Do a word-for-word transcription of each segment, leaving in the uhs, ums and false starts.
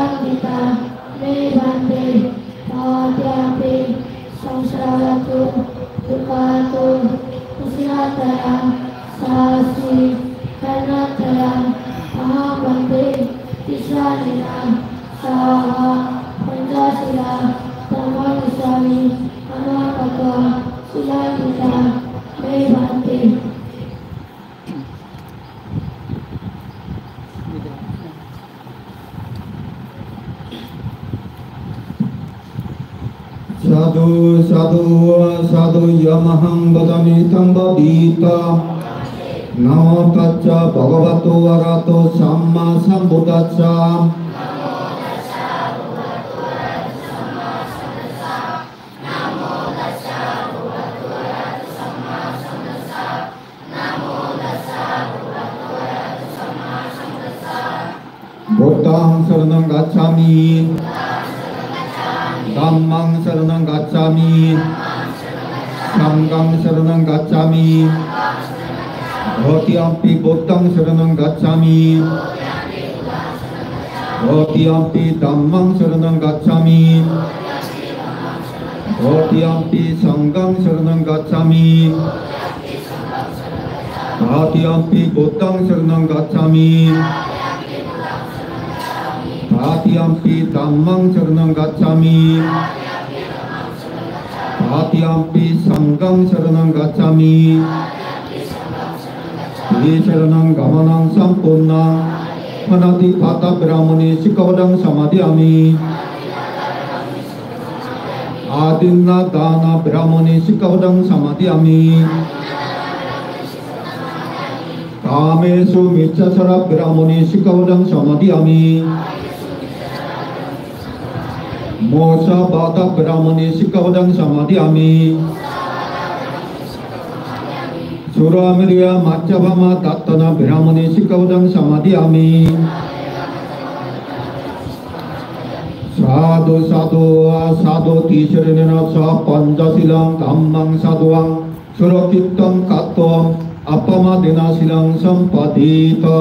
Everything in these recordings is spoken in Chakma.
Sudakkhita me bhante, tatiyampi saṅsarahitānaṃ dukkhānaṃ pariṭṭhāya sāssi kallaṇatthayaṃ ahaṃ bhante tisaraṇena saha pañcasīlaṃ dhammaṃ dissāmi anāgatā. Sudakkhita me bhante. Sādhu, sādhu, sādhu, yamahaṃ vadāmi taṃ bhāvitva. Namo tassa bhagavato arahato sammāsambuddhassa. Buddhaṃ saraṇaṃ gacchāmi. Dhammaṃ saraṇaṃ gacchāmi. Saṅghaṃ saraṇaṃ gacchāmi. Dutiyampi buddhaṃ saraṇaṃ gacchāmi. Dutiyampi dhammaṃ saraṇaṃ gacchāmi. Dutiyampi saṅghaṃ saraṇaṃ gacchāmi. Tatiyampi buddhaṃ saraṇaṃ gacchāmi. Tatiyampi dhammaṃ saraṇaṃ gacchāmi. Tatiyampi saṅghaṃ saraṇaṃ gacchāmi. Tisaraṇagamanaṃ sampurnaṃ. Pāṇātipātā veramaṇī sikkhāpadaṃ samādiyāmi. Adinnādānā veramaṇī sikkhāpadaṃ samādiyāmi. Kāmesu micchācārā veramaṇī sikkhāpadaṃ samādiyāmi. Musāvādā veramaṇī sikkhāpadaṃ samādiyāmi. Surāmerayamajjapamādaṭṭhānā veramaṇī sikkhāpadaṃ samādiyāmi. Sādhu, sādhu, sādhu. Tisaraṇena saha pañcasīlaṃ dhammaṃ sādhuvaṃ surakkhitaṃ katvā appamādena sīlaṃ sampādetha.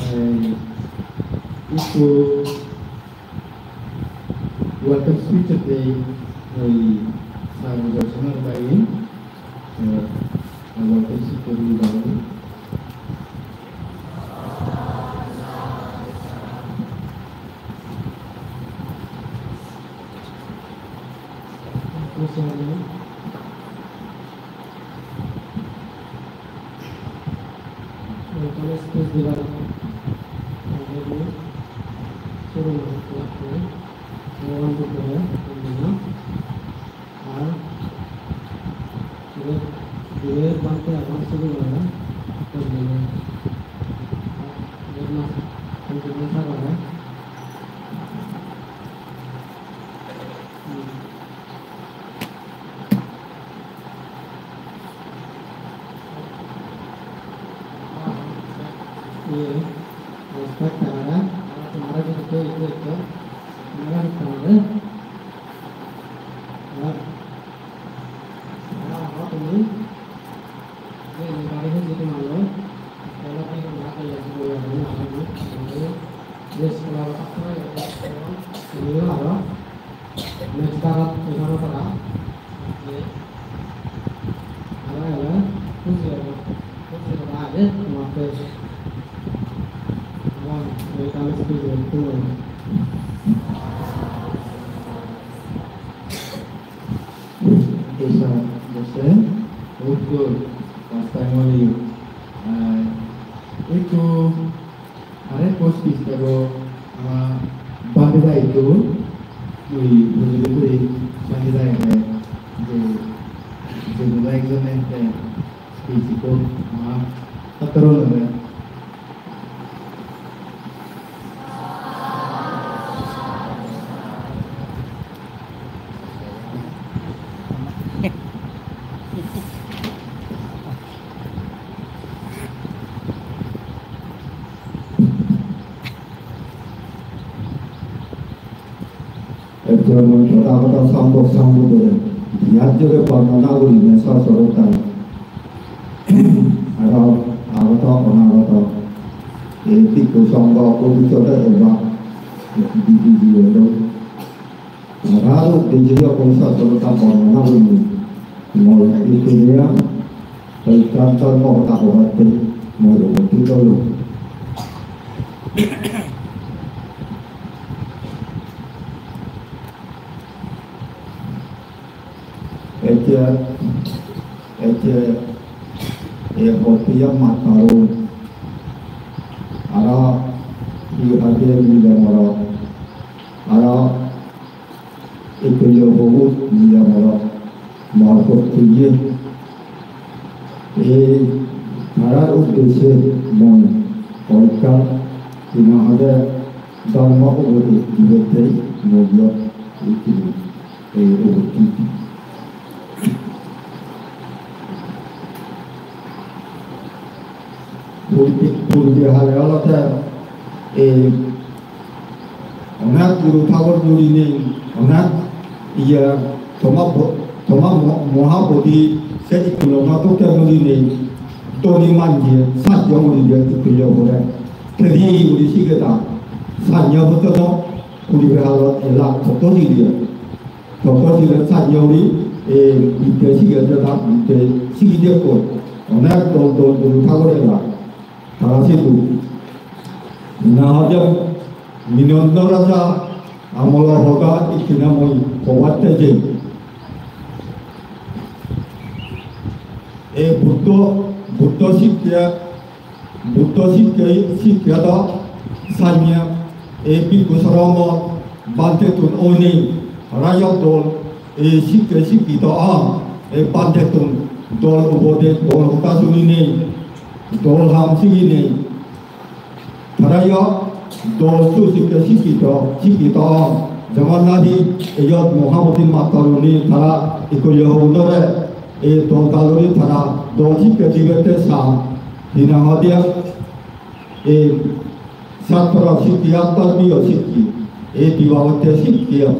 Ei, ikko welcome speech oi, ei, Sir Joyson bhai, eh, welcome speech oi bhai. Welcome speech dibar agedi suru guri lagbe Bhogoban Buddhore bondona. Ar dibe, dibe bhante agon suru gore bondona. Ar dibe mas, bondona sagore. Next bar ot ekhano tara je aro ele khushi obo, khushi obo age tomatte. Abar welcome speech dibo. Thank you, sir. Jose, good, good. First time only. Uh, ekku Are post pis tego ama bhante da itu, ui, bhante da itu, bhante da itu, je, je bhante ekjon ente speech ikko ama patro nore. Jemon Tothagoto Sambo Sambuddhore bihar joge bornona gurinei sasorotai. Aro agoto onagoto ei bhikkhu songho bhobissode eba bidi diye elo. Aro uddesye jokon sasorotai bornona gurinei mor ikku diya, ei ekkan dhormo hoda hobatte mor ubotti olo. Ecche, ecche, e hotiya mataro. Aro hi hoide mile moro. Aro ekko yo bohut mile moro. Mor hotiye. Ei tarar uddesye mui hoyekkan hina hoide dhormo ubodesh dibatte mui iyot uttimo, ei ubodesh. Purbe, purbe hale olode ei onek guru thagor gurinei, onek iya toma bo-, toma mo-, mohabodhi se ikkulona dokke gurinei doni manje sajjo guri diye ikkulo pore. Tedi guri sigeda sajjo bojono puribe halot elak totto sigede. Totto sigede sajjo guri, e, bidde sigede, bidde sigede ko. Onek dol dol guru thagor elak. Tara sidu. Na hoide Minendu Raja amolo hoda ikkine mui hobatte jei. Ei Buddho, Buddho sikke, Buddho sikke, sikke do sanye ei bhikkhu sromon bhantettun oinei, tara yo dol ei sikke sikkito on, ei bhantettun dol ubodesh, dol hoda suninei, dol ham siginei, tara yo dol su sikke sikkito, sikkito on. Jemon nahi iyot Mohabodhi mattoruni tara ikko yo hobunore ei dol daluri tara dol sikke dibatte san. Hina hoide ei satro sikke ar dhormiyo sikke, ei dibabotte sikke.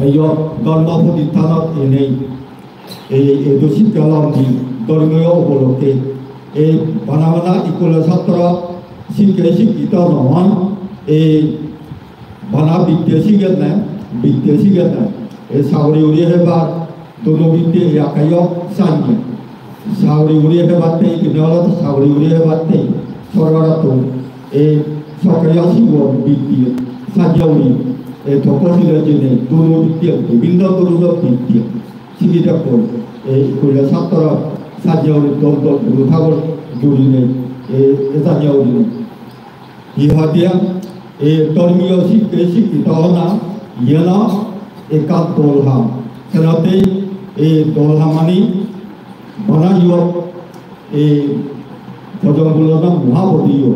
Iyot dhormo protisthanot enei ei, ei do sikke lom di dhormiyo upolokke. Ei bana bana ikkulo satro sikke sikkito no on, ei bana bidde sigenne, bidde sigenne. Ei sagori guri hebar, duno bidde ei akkayo sanye. Sagori guri hebatte, ikkine olode sagori guri hebatte sorkarottun ei sorkari sigon bidde sajjo guri, ei toppo sile jeinei duno bidde, bibhinno duno bidde. Sigidekkoi, ei ikkulo satro sajjo guri dol dol guru thagor jurinei, ei, ei sajjo gurinei. Hi hoide, ei dhormiyo sikke sikkito ona, iyeno ekkan dol ham. Senottei ei dol hamani bana iyot ei Bojrang Bullona Mohabodhiyo,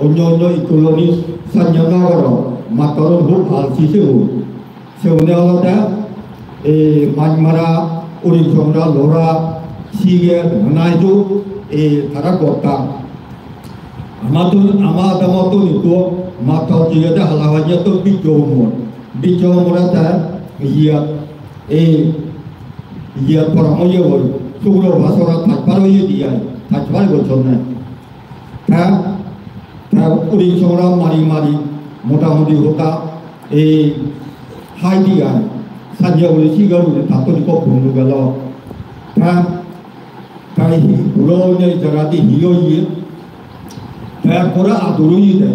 onyo onyo ikkuloni sanye no goro, mattorun hub alsi sigun. Siune olode, ei Machmara, Uring Songra, Lora, Siger, Naidu, ei tara gottan. Amattun, ama adamottun ikko mattor jiyede hala hoyede to Biccho Humor. Biccho Humor te iyot, ei iyot porom oyegoi, Sugro Basora tajbar oyedi ai, tajbar gocchonne. Te, te Uring Songra mari mari motamuti hoda ei hai di ai, sanye guri sigar guri tattun ikko bundu gelo. Te, te hi buro oinei jagadi hi oye, te ekkore adur oye de.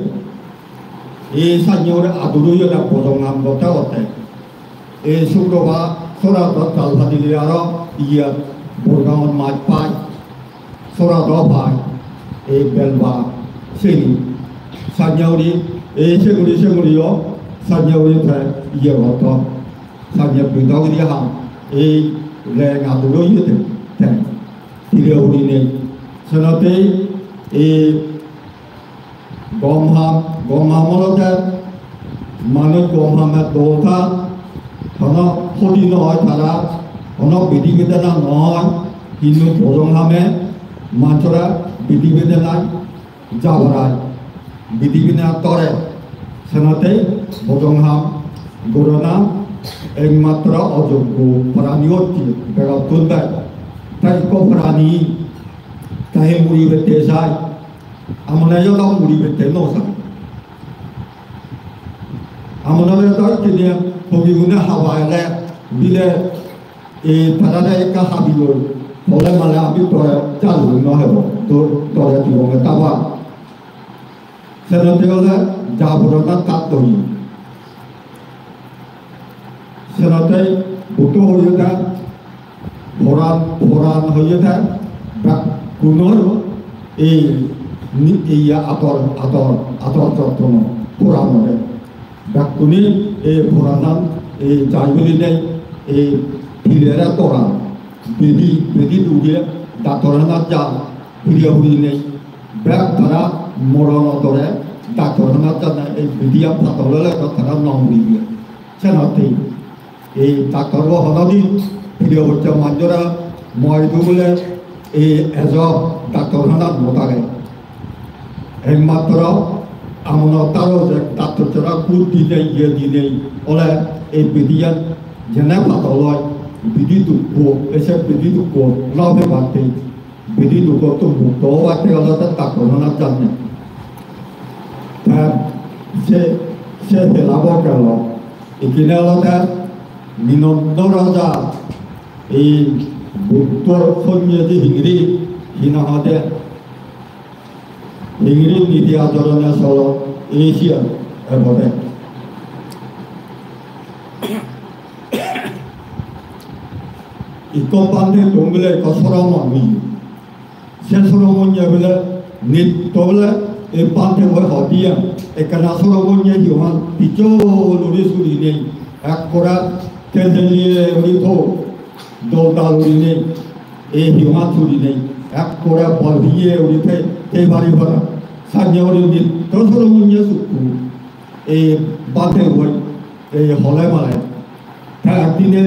Ei sanye guri adur oye de bojong ham gotte gotte. Ei Sugro Basora do tal padile aro iyot Borgangot mach pai, sora do pai, ei belba seni. Sanye guri, ei seguri seguriyo sanye guri te iye gotto. Sanye bido guri ham, ei leng adur oye te, te. Tire gurinei. Senottei ei gom ham, gom ham olode manuj gom hame dol tha, hono hoti no oi tara, hono bidi bedena no oi, hintu bojong hame manjore bidi bedena jabarai, bidi bedena tore, senottei bojong ham Gorana ekmatro ojoggo prani hocche begottun bej. Te ikko prani te he muribatte sai, amone yo do muribatte no sai. Amone yo do ikkine pogigune haba ele bile, e tarare ekka habi loi, hole mane ami tore jalo no hebo, to-, tore dibonge taba. Senotte ole ja purana tat oye. Senotte Buddho hoye de, poran, poran hoye de, bekkunor ei ni-, ei ator, ator, ator jottono poranore. Bekkune ei poranan ei jai gurinei ei pilere toran, bedi, bedi duge daktor hanat jan, pire gurinei bek tara moronot dore daktor hanat jana ei bediyan padol ole tara no muribe. Senotte ei daktor bo honodin pire hocche manjore moi dugule ei ejo daktor hanat no thage. Ekmatro amon ottaro je daktor sora kut dinei, iye dinei, ole ei bediyan jene padol oi, bedi dukko, ese bedi dukko no pebatte, bedi dukkottun mukto obatte ole te daktor hanat janne. Te se, se helabo gelo. Ikkine olode Ninoddo raja ei Buddhor sonye je hingiri, hi nang hoide, hingiri niti ajorone solo, ei siyan ebode. Ikko bhante tun bile ikko soromonye. Se soromonye bile nitto bile ei bhante boi hodiyan ekkana soromonye hiyohan picchol guri surinei ekkore tejeliye guri tho, dol dal gurinei, ei hiyohan surinei ekkore bol piye guri te, te bari para. Sanye guri nitto soromonye sukku. Ei bhante boi, ei hole male. Te ekdine